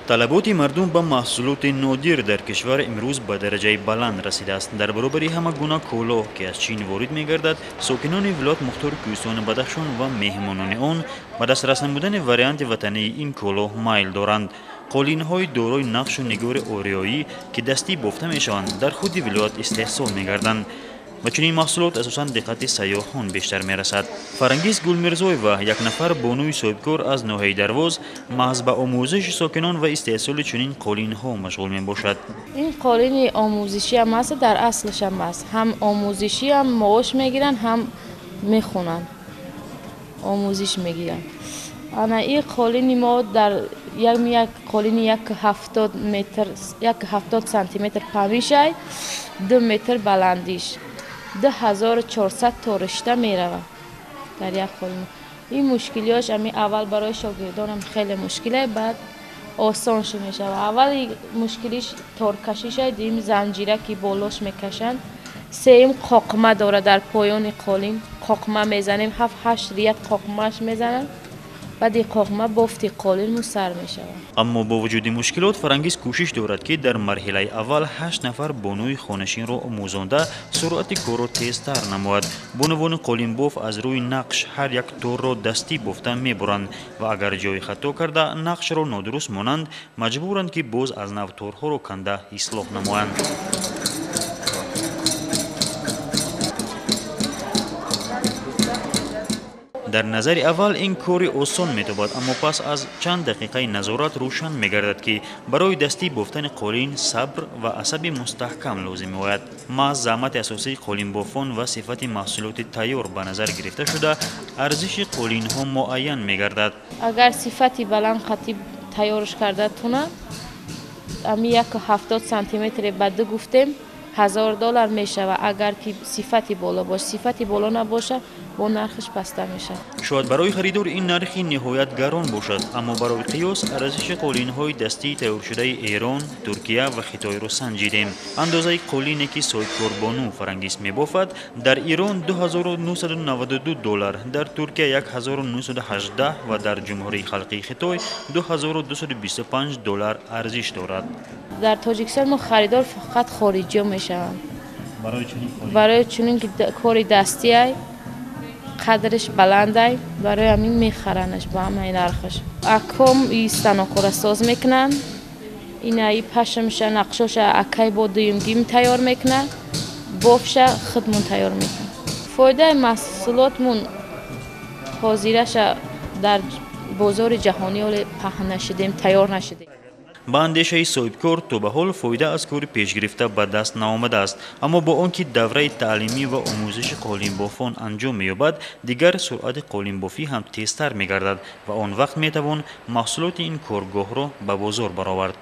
Талаботи мардум ба маҳсулоти нодир дар кишвар имрӯз ба дараҷаи баланд расидааст. Дар баробари ҳама гуна коло, ки аз Чин ворид мегардад, сокинони вилоят мухтори кӯҳистони Бадахшон ва меҳмонони он ба дастрас намудани варианти ватании ин коло майл доранд. Қолинҳои дорои нақшу нигори ориёӣ, ки дастӣ бофта мешаванд, дар худи вилоят истеҳсол мегарданд. Ва чунин маҳсулот асосан диққати сайёҳон бештар мерасад. Фарангиз Гулмирзоева, як нафар бонуи соҳибкор аз ноҳияи Дарвоз, маҳз ба омӯзиши сокинон ва истеҳсоли чунин қолинҳо машғул мебошад. Ин қолини омӯзишиам аст, дар аслашам аст. Ҳам омӯзишиам маош мегиранд, ҳам мехонанд, омӯзиш мегиранд. Ана ин қолини мо дар як қолини 1,70 метр, 1,70 сантиметр памишай, 2 метр баландиш. 2400 то ришта меравад дар як қолин. Ин мушкилиҳош ами аввал барои шогирдонам хеле мушкиле, баъд осон шуд мешавад. Аввал мушкилиш торкашишай, дуюм занҷира ки болош мекашанд, сеюм қоқма дорад дар поёни қолин, қоқма мезанем, 7-8 рият қоқмааш мезананд, баъди қоқма бофти қолин мусар мешавад. Аммо бо вуҷуди мушкилот Фарангиз кӯшиш дорад, ки дар марҳилаи аввал 8 нафар бонуи хонашинро омӯзонда суръати корро тезтар намояд. Бонувони қолинбоф аз рӯи нақш ҳар як торро дастӣ бофта мебуранд ва агар ҷои хато карда нақшро нодуруст монанд, маҷбуранд, ки боз аз нав торҳоро канда ислоҳ намоянд. Дар назари аввал ин кори осон метобад, аммо пас аз чанд дақиқаи назорат рӯшан мегардад, ки барои дастӣ бофтани қолин сабр ва асаби мустаҳкам лозим меояд. Маҳз заҳмати асосии қолинбофон ва сифати маҳсулоти тайёр ба назар гирифта шуда, арзиши қолинҳо муайян мегардад. Агар сифати баланд қатӣ тайёрш карда тунад, ами 1,70 сантиметре ба ду гуфтем, $1000 мешавад. Агар ки сифати боло бошад, сифати боло набошад, бо нархаш паста мешавад. Шояд барои харидор ин нархи ниҳоят гарон бошад, аммо барои қиёс арзиши қолинҳои дастии тайёршудаи Эрон, Туркия ва Хитойро санҷидем. Андозаи қолине, ки соҳибкорбону Фарангиз мебофад, дар Ирон $2992, дар Туркия 1918 ва дар Ҷумҳурии Халқии Хитой $2225 арзиш дорад. Дар Тоҷикистон мо харидор фақат хориҷиё мешаванд. Барои чунин ки кори дастиай, қадриш баландай, барои ҳамин мехаранаш ба ҳамаи нархаш. Аком и станокора соз мекунанд, инаи пашмша, нақшоша акай бо дуюмгим тайёр мекунад, бофша худмон тайёр мекунад. Фоидаи маҳсулотмон ҳозираша дар бозори ҷаҳонӣ ҳоле паҳн нашудем, тайёр нашудем. Ба андешаи соҳибкор, то ба ҳол фоида аз кори пешгирифта ба даст наомадааст, аммо бо он ки давраи таълимӣ ва омӯзиши қолинбофон анҷом меёбад, дигар суръати қолинбофӣ ҳам тезтар мегардад ва он вақт метавон маҳсулоти ин коргоҳро ба бозор баровард.